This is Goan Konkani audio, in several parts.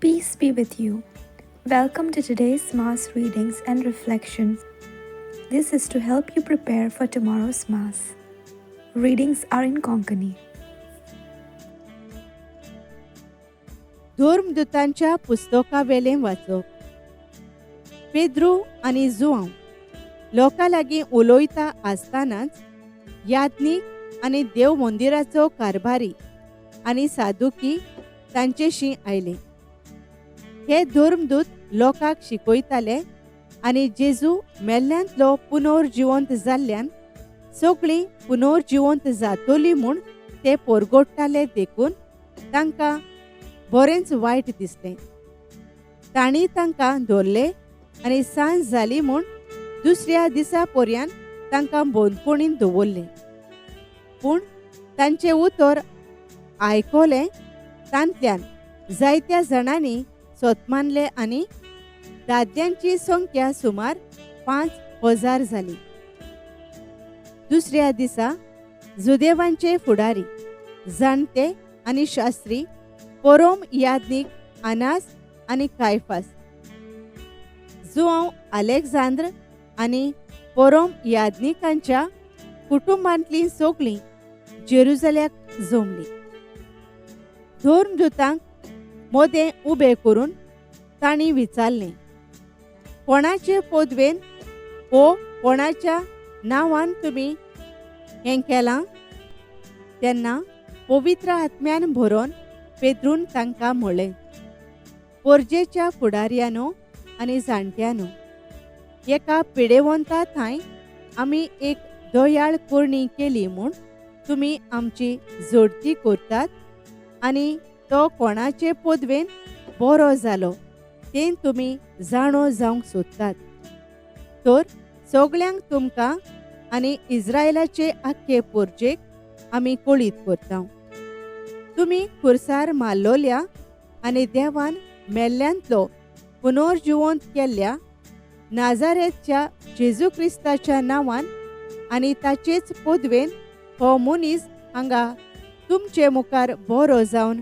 Peace be with you. Welcome to today's Mass readings and reflections. This is to help you prepare for tomorrow's Mass. Readings are in Konkani. धर्मदूतांच्या पुस्तकावेलें वाचप. पेद्रू आनी जुआंव लोकां लागीं उलयता आसतनाच याज्ञीक आनी देव मंदिराचो कारभारी आनी सादुकी तांचेशी आयले. हे धर्मदूत लोकांक शिकयताले आनी जेजू मेल्ल्यांतलो पुनर्जिवंत जाल्ल्यान सगळीं पुनर्जिवंत जातली म्हूण ते परगोडटाले, देखून तांकां बरेंच वायट दिसलें. तांणी तांकां धरले आनी सांज जाली म्हूण दुसऱ्या दिसा पर्यंत तांकां बंदखणींत दवरले. पूण तांचें उतर आयकलें तांतल्यान जायत्या जाणांनी सोतमानले आनी दादल्यांची संख्या सुमार 5000 जाली. दुसऱ्या दिसा जुदेवांचे फुडारी, जाणटे आनी शास्त्री, परोम याज्ञीक अनास आनी कायफास, जुआंव अलेक्झांद्र आनी परोम याज्ञिकांच्या कुटुंबांतलीं सगळीं जेरुजल्याक जमलीं. धर्मदूतांक मोदें उबे करून तांणी विचारलें, कोणाचे पदवेन वो कोणाच्या नांवान तुमी हें केलां? तेन्ना पवित्र आत्म्यान भरोन पेद्रून तांकां म्हणलें, पोरजेच्या फुडारयानो आनी जाणट्यानो, एका पिडेवंता थांय आमी एक दयाळ करणी केली म्हूण तुमी आमची जोडती करतात आनी तो कोणाचे पदवेन बरो जालो तें तुमी जाणो जावंक सोदतात. तर सगळ्यांक तुमकां आनी इस्रायलाचे आख्खे पोरजेक आमी कळीत करता, तुमी खुर्सार मारलोल्या आनी देवान मेल्ल्यांतलो पुनर्जिवंत केल्ल्या नाजारेतच्या जेजू क्रिस्ताच्या नांवान आनी ताचेच पदवेन हो मनीस हांगा तुमचे मुखार बरो जावन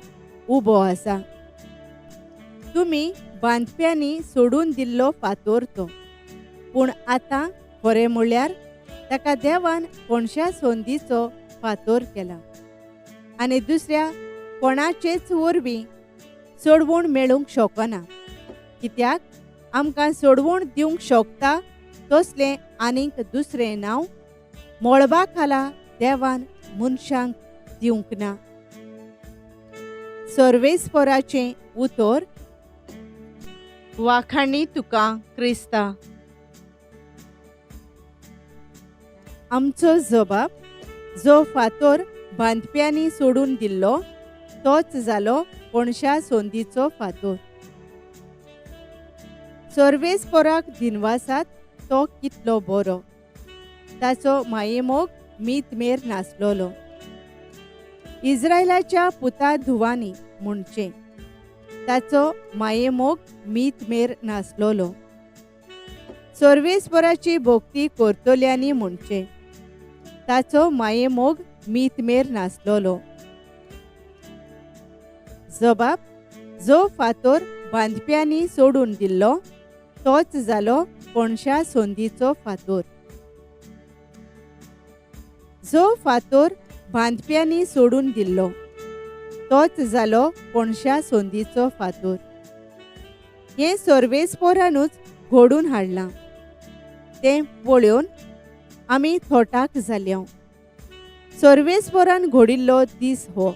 उबो आसा. तुमी बांदप्यांनी सोडून दिल्लो फातोर तो, पूण आतां खरें म्हणल्यार ताका देवान कोणश्या संदीचो फातोर केला आनी दुसऱ्या कोणाचेच वरवीं सोडवण मेळूंक शकना, कित्याक आमकां सोडवण दिवंक शकता तसलें आनीक दुसरें नांव मळबा खाला देवान मनशांक दिवंक ना. सर्वेस्पराचें उतर. वाखाणी तुका क्रिस्ता. आमचो जबाब, जो फातोर बांदप्यांनी सोडून दिल्लो तोच जालो कोणश्या संदीचो फातोर. सर्वेस्पराक दिनवासात तो कितलो बरो, ताचो मायेमोग मीतमेर नासलोलो. इस्रायलाच्या पुता धुवांनी म्हणचें, ताचो मायेमोग मीतमेर नासलोलो. सर्वेस्पराची भक्ती करतल्यांनी म्हणचें, ताचो मायेमोग मीतमेर नासलोलो. जबाब, जो फातोर बांदप्यांनी सोडून दिल्लो तोच जालो कोणश्या संदीचो फातोर. जो फातोर बांदप्यांनी सोडून दिल्लो तोच जालो कोणश्या संदीचो फातोर. हें सर्वेस्परानूच घडून हाडलां, तें पळोवन आमी थोटाक जाल्या. सर्वेस्परान घडिल्लो दीस हो,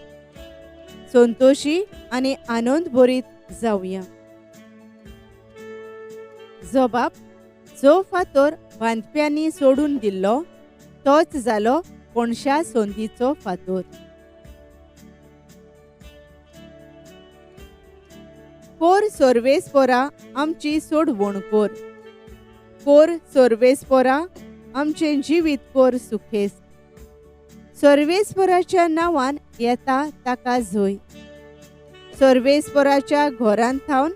संतोशी आनी आनंद भरीत जावया. जबाब, जो फातोर बांदप्यांनी सोडून दिल्लो तोच जालो कोणश्या संदीचो फातोर. कोर सर्वेस्परा आमची सोडवण कोर, कोर सर्वेस्परा आमचें जिवीत कोर सुखेस. सर्वेस्पराच्या नांवान येता ताका जय. सर्वेस्पराच्या घरांत थावन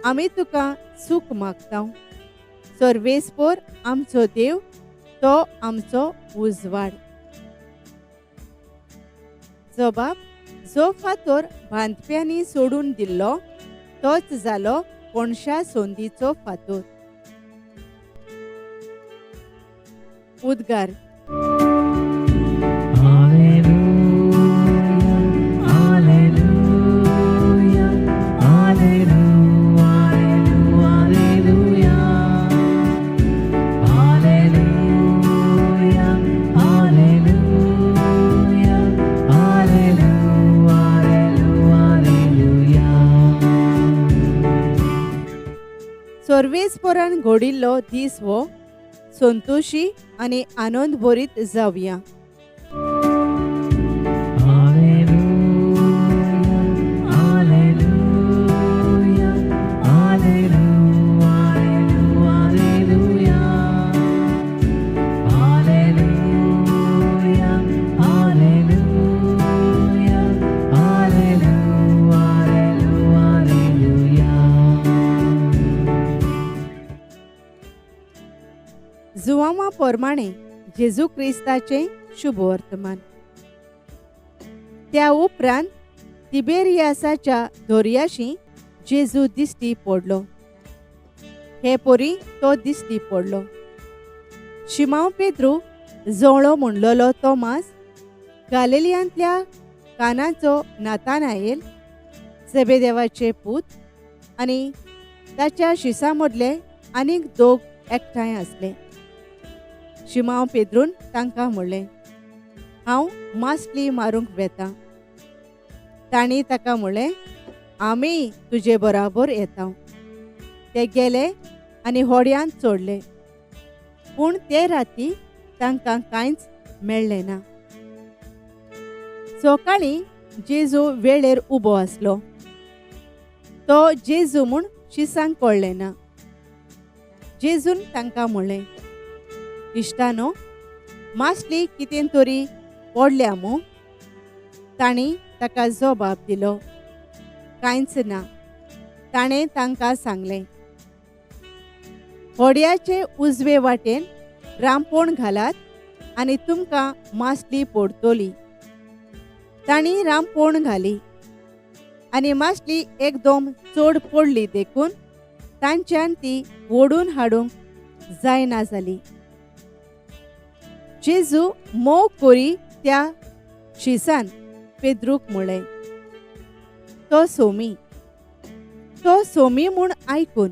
आमी तुका सूख मागता. सर्वेस्पर आमचो देव, तो आमचो उजवाड. जबाब, जो फातोर बांदप्यांनी सोडून दिल्लो तोच जालो कोणशा सोंदीचो फातोर. उद्गार. सर्वेस्परान घडिल्लो दीस हो संतोशी आनी आनंद भरीत जावया. जुवामा प्रमाणे जेजू क्रिस्ताचें शुभ वर्तमान. त्या उपरांत तिबेरियासाच्या दर्याशी जेजू दिश्टी पडलो. हे परी तो दिश्टी पडलो. शिमांव पेद्रू जोळो म्हणलेलो तोमास, गालिलियांतल्या कानाचो नातानाएल, सेबेदेवाचे पूत आनी ताच्या शिसा मदले आनीक दोग एकठांय आसले. शिमांव पेद्रून तांकां म्हणलें, हांव मासली मारूंक वेता. तांणी ताका म्हणलें, आमी तुजे बराबर येता. ते गेले आनी होड्यांत चडले, पूण ते राती तांकां कांयच मेळ्ळें ना. सकाळीं जेजू वेळेर उबो आसलो. तो जेजू म्हूण शिसांक कळ्ळें ना. जेजून तांकां म्हणलें, इश्टानो, मासली कितें तरी पडल्या मू? तांणी ताका जबाब दिलो, कांयच ना. ताणें तांकां सांगलें, होड्याचे उजवे वाटेन रांपोण घालात आनी तुमकां मासली पडटली. तांणी रांपोण घाली आनी मासली एकदम चड पडली देखून तांच्यान ती ओडून हाडूंक जायना जाली. जेजू मोग करी त्या शिसान पेद्रूक म्हळें, तो सोमी. तो सोमी म्हूण आयकून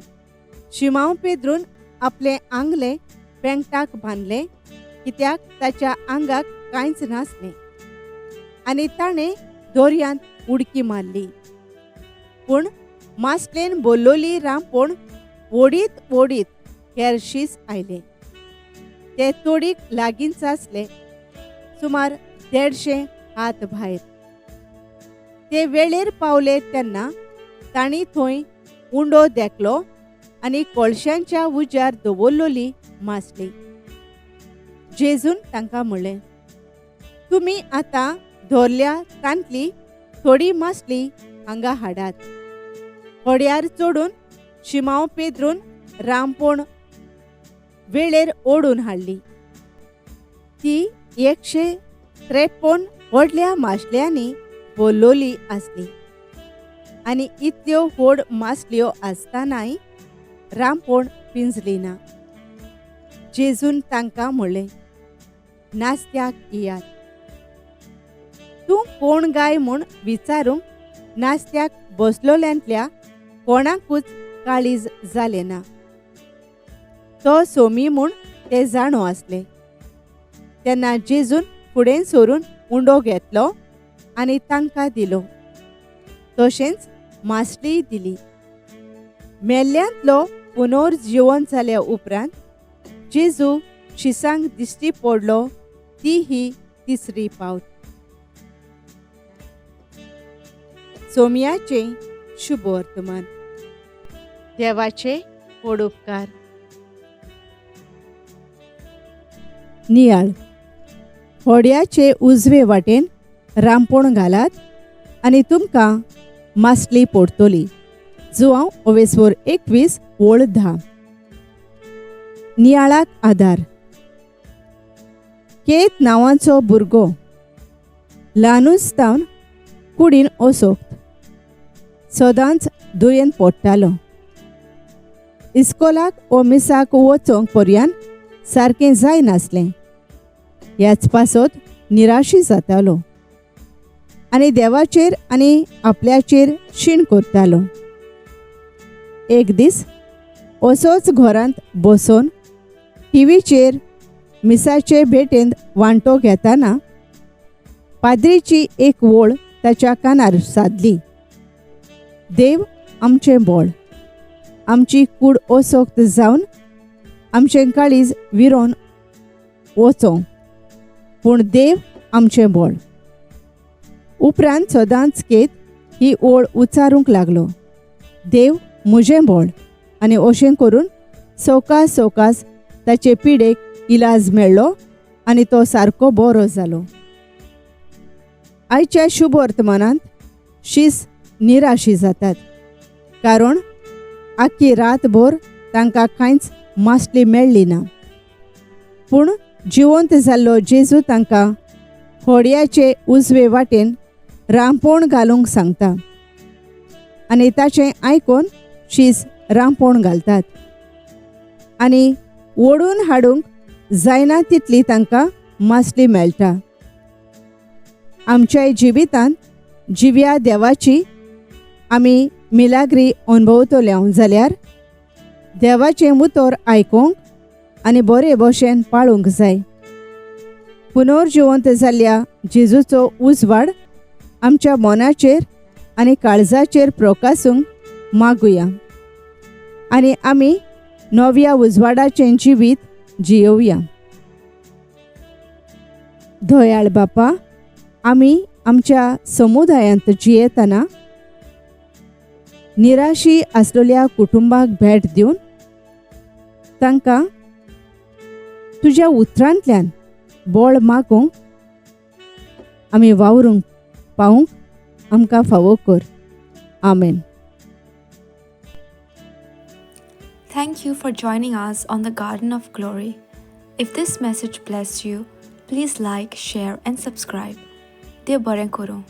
शिमांव पेद्रून आपलें आंगलें पेंगटाक बांदलें, कित्याक ताच्या आंगाक कांयच नासलें, आनी ताणें दर्यांत उडकी मारली. पूण मासलेन बोल्लोली रांपोण ओडीत ओडीत हेरशीच आयले. ते तोडीक लागींच आसले, सुमार 150 हात भायर. ते वेळेर पावले तेन्ना तांणी थंय उंडो देखलो आनी कोळशांच्या उज्यार दवरलेली मासली. जेजून तांकां म्हणलें, तुमी आतां धरल्या तांतली थोडी मासली हांगा हाडात. होड्यार चडून शिमांव पेद्रून रांपोण वेळेर ओडून हाडली. ती 153 व्हडल्या मासल्यांनी भरलेली आसली आनी इतल्यो व्हड मासल्यो आसतनाय रांपोण पिंजली ना. जेजून तांकां म्हणलें, नास्त्याक येयात. तूं कोण गाय म्हूण विचारूंक नास्त्याक बसलोल्यांतल्या कोणाकूच काळीज जालें ना. तो सोमी म्हूण ते जाणो आसले. तेन्ना जेजून फुडें सरून उंडो घेतलो आनी तांकां दिलो, तशेंच मासलीय दिली. मेल्ल्यांतलो पुनर्जिवन जाल्या उपरांत जेजू शिसांक दिश्टी पडलो ती ही तिसरी पावट. सोमयाचें शुभ वर्तमान. देवाचे व्हड उपकार. नियाळ. होड्याचे उजवे वाटेन रांपोण घालात आनी तुमकां मासली पडटली. जुवांव ओवेस्वर 21 ओळ 10. नियाळाक आदार. केत नांवाचो भुरगो ल्हानूच तावन कुडीन असोक्त, सदांच दुयेंत पडटालो. इस्कोलाक वो मिसाक वचोंक पर्यान सारकें जायनासलें. ह्याच पासत निराशी जातालो आनी देवाचेर आनी आपल्याचेर शीण करतालो. एक दीस असोच घरांत बसून टीव्हीचेर मिसाचे भेटेंत वांटो घेताना पाद्रीची एक वळ ताच्या कानार सादली, देव आमचें बळ, आमची कूड असक्त जावन आमचें काळीज विरोन वचों, पूण देव आमचें बळ. उपरांत सदांच केत ही ओळ उच्चारूंक लागलो, देव म्हजें बळ. आनी अशें करून सवकास सवकास ताचे पिडेक इलाज मेळ्ळो आनी तो सारको बरो जालो. आयच्या शुभ वर्तमानांत शीस निराशी जातात, कारण आख्खी रातभर तांकां कांयच मासली मेळ्ळी ना. पूण जिवंत जाल्लो जेजू तांकां होडयाचे उजवे वाटेन रांपोण घालूंक सांगता आनी ताचें आयकून शीस रांपोण घालतात आनी ओडून हाडूंक जायना तितली तांकां मासली मेळटा. आमच्याय जिवितांत जिव्या देवाची आमी मिलाग्री अणभवतले जाल्यार देवाचें उतर आयकूंक आनी बरे भशेन पाळूंक जाय. पुनर्जिवंत जाल्ल्या जेजूचो उजवाड आमच्या मनाचेर आनी काळजाचेर प्रकासूंक मागुया आनी आमी नव्या उजवाडाचें जिवीत जियोवया. दयाळ बापा, आमी आमच्या समुदायांत जियेतना निराशी आसलेल्या कुटुंबाक भेट दिवन तांकां तुज्या उतरांतल्यान बळ मागूंक आमी वावरूंक पावूंक आमकां फावो कर. आमेन. Thank you for joining us on the Garden of Glory. If this message blessed you, please like, share, and subscribe. देव बरें करूं.